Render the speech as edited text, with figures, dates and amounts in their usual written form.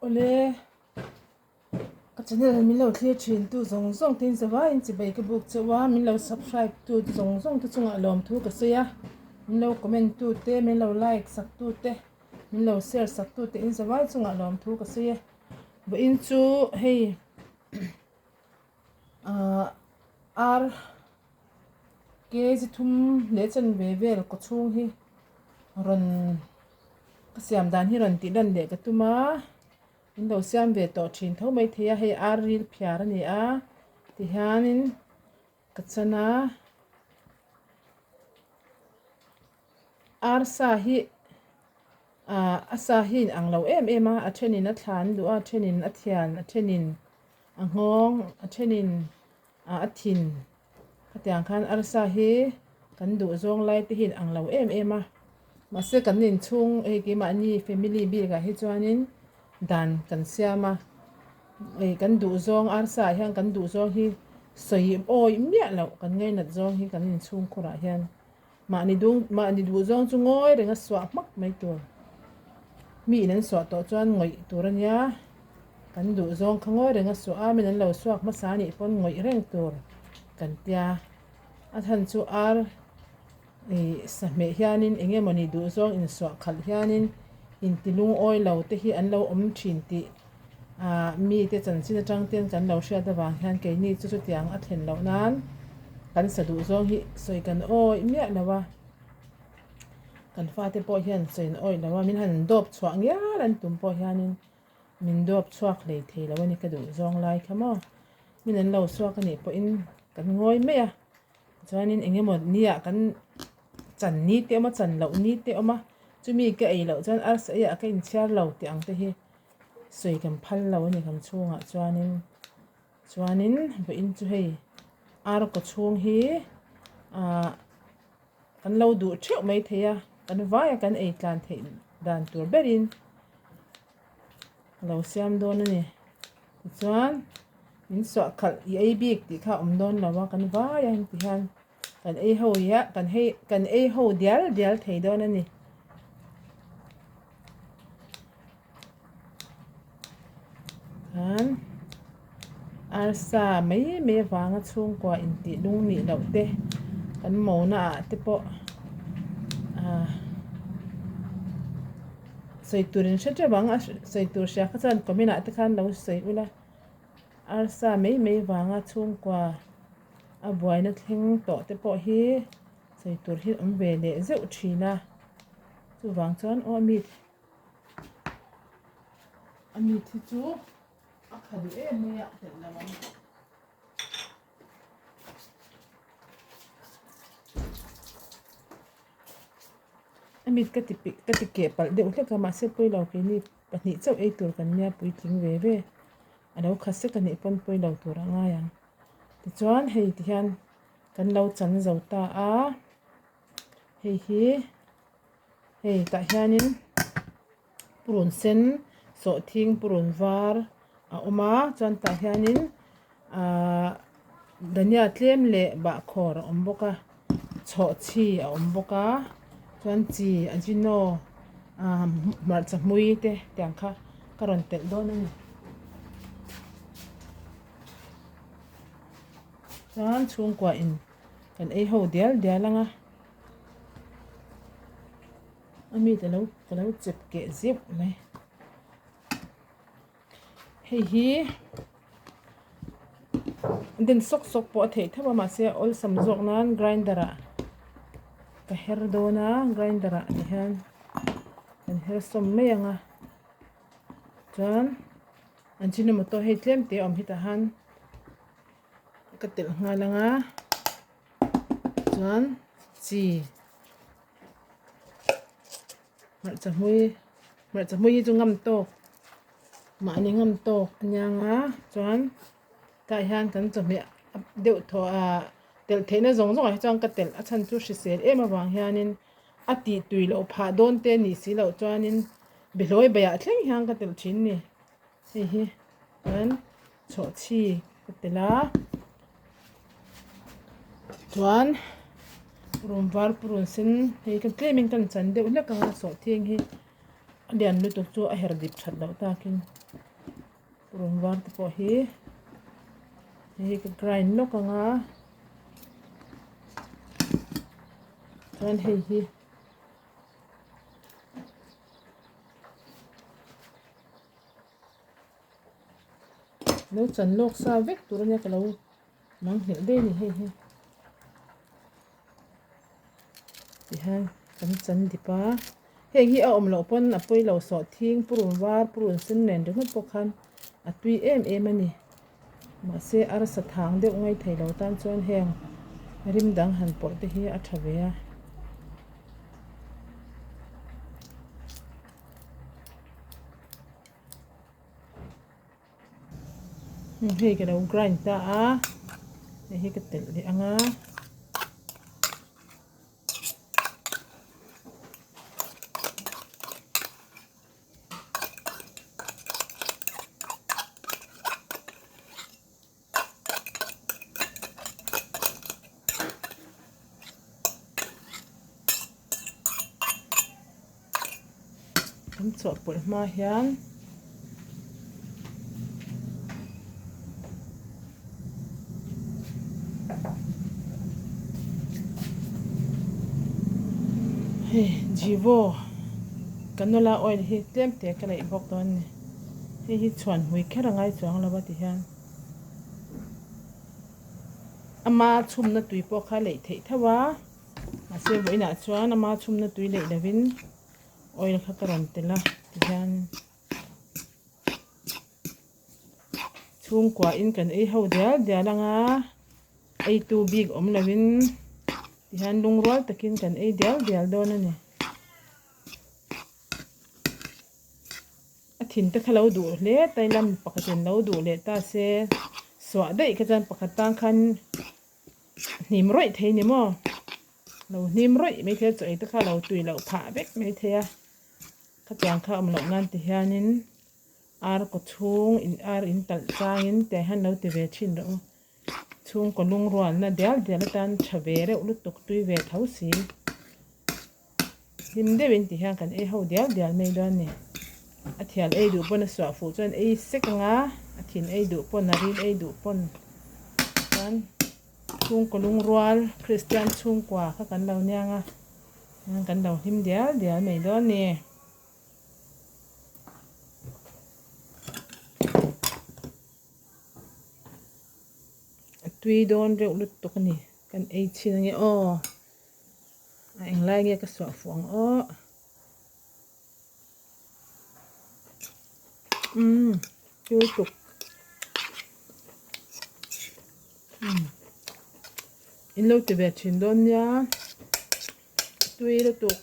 Awle, ka channel min lo thlir thin tu zawng zawng te in zavaiin chibai ka buk chauh a, min lo subscribe tu zawng zawng te chungah lawmthu ka sawi a, min lo comment tu te, min lo like sak tu te, min lo share sak tu te in zavai chungah lawmthu ka sawi e. Vawiin chu hei ahh ar kg thum leh chanve vel kaw chhung hi rawn ka siam dan hi rawn tih lan leh ka tum a min lo siam ve tawh thin tho mai thei a hei ar ril phiar a ni a tihianin ka chan a arsa hi ah a sa hi a inang lo em em a a thenin a thlan duh a a thenin a thian a thenin a nghawng a thenin ah a thin hetiang khan arsa hi kan duh zawng lai te hi a inang lo em em a mahse kan inchhung hei keimahni family bik ah hi chuanin dan kan siam a ih kan duh zawng arsa ah hian kan duh zawng hi sawi awih miah loh kan ngainat zawng hi kan inchhung khurah hian. Mahni dung mahni duh zawng chu ngawi reng a suah hmak mai tur. Mi in an suah tawh chuan ngawih tur a nia. Kan duh zawng kha ngawi reng a suah a, min an lo suak hmasa anih pawn ngawih reng tur kan tia. A chhan chu ar ih sahmeh hianin eng emawni duh zawng insuah khalh hianin inti lungawi lo te hi an lo awm thin tih ah mite chanchin atang ten kan lo hriat avang hian keini chu chutiang a thlen loh nan kan sa duh zawng hi sawi kan awih miah lo a, kan fate pawh hian sawi an awih lo a, min han dawp chhuah ngial an tum pawh hianin min dawp chhuak hlei thei lo a ni ka duh zawng lai kha maw min an lo suak a nih pawhin kan ngawi mai a chuanin eng emaw nia kan chan ni te awm a chan loh ni te awm a chumi ka ei loh chuan arsa eiah ka inchhiar lo tih ang te hi. Sawi kan phal lo a ni kan chhungah chuanin chuanin vawiin chu hei ar kaw chhung hi ahh kan lo duh theuh mai thei a kan vaia kan ei tlan theih dan tur berin a lo siam dawn a ni tichuan min suah khalh i ei bik tih kha a awm dawn lo a kan vaia heti hian kan ei ho hi a kan hei kan ei ho dial dial thei dawn a ni. Chuan arsa mai mai avanga chhungkua intih lung nih loh te kan mona ah te pawh ah sawi tur in hre teuh ang a sawi tur hria kha chuan comment ah te khan lo sawi ula arsa mai mai avanga chhungkua a buaina thleng tawh te pawh hi sawi tur hi a awm ve leh zeuh thin a chuvang chuan aw a mi a mi thi chu a kha duh em mai a telh lo ang. A mit ka ti ka ti keh palh deuh hlek a mahse pawilo keini pahnih chauh ei tur kan nia puitling ve ve a lo kha sek anih pawn pawilo tur a ngai ang tichuan hei tihian kan lo chan zo ta a hei hi hei tah hianin purun sen sawhthing purun var a awm a chuan tah hianin ahh dhania tlem leh bahkhawr a awm bawk a chhawhchhi a awm bawk a chuan chi ajino ahh hmarcha hmui te tiang kha ka rawn telh dawn a ni. Chuan chhungkua in kan ei ho dial dial ang a a mi te lo ka lo chep keh zeuh mai hei hi den sawk sawk pawh a theih tho a mahse awlsam zawk nan grinder ah ka her dawn a grinder ah ti hian kan her sawm mai ang a chuan ajinomoto hei tlem te a awm hi tah han. Ka telh nghal ang a chuan chi hmarcha hmui hmarcha hmui hi chu ngam tawk mahni ngam tawk a nia ang a chuan tah hian kan chawhmeh deuh thaw ah telh theihna zawng zawng ah hi chuan ka telh a chhan chu hrisel em avang hianin a tih tui loh phah dawn te nih si loh chuanin behlawi baiah thleng hian ka telh thin a ni. Hei hi chuan chhawhchhi ka telh a chuan purun var purun sen hei ka tlemin ka chan deuh hlek ang a sawhthing hi. A lian lutuk chu a her dip that loh takin purun var te pawh hi hei hi ka grind lawk ang a chuan hei hi lo chan lawk sa vek tur ania ka lo mang hnelh daih a ni hei hi tihian kan chan dip a heng hi a awm loh pawn a pawi lo sawh thing purun var purun sen nen ringawt pawh khan a tui em em a ni mahse arsa thang deuh ngai thei lo tan chuan heng rim dang han pawlh te hi a tha ve a. Hei ka lo grind ta a hei hi ka telh leh ang a. Kan chawhpawlh hma hian hei jivo canola oil hi tlem te ka neih bawk dawn a ni hei hi chhuan hmui kher a ngai chuang lo a ti hian. Ama chhumna tui pawh kha leih theih tho a, mahse vawiinah chuan ama chhumna tui leih lovin oil kha ka rawn telh a tihian chhungkua in kan ei ho dial dial ang a, eitu bik awm lovin tihian lungrual takin kan ei dial dial dawn a ni. A thin te kha lo duh hle ta ila mi pakhatin lo duh leh ta se suah daih kha chuan pakhat tan khan hnim rawih thei ni maw lo hnim rawih mai thei a chaw ei te kha lo tui loh phah vek mai thei a khatiang kha awm loh nan ti hianin ar kaw chhung in ar in talh changin tiang hian lo ti ve thin rawh u chhungkaw lungrualna dial dial atan tha ve reuh lutuk tui ve tho si. Hlim deuhin ti hian kan ei ho dial dial mai dawn a ni. A thial ei duh pawn a suah fuh chuan ei sek ang a, a thin ei duh pawn a ril ei duh pawn chuan chhungkaw lungrual Kristian chhungkua kha kan lo niang a, kan lo hlim dial dial mai dawn a ni. A tui dawn reuh lutuk a ni, kan ei chhin ange aw. A englai nge ka suah fuh ang aw. Umm tui tuk. Umm in lo ti ve thin dawn nia tui lutuk.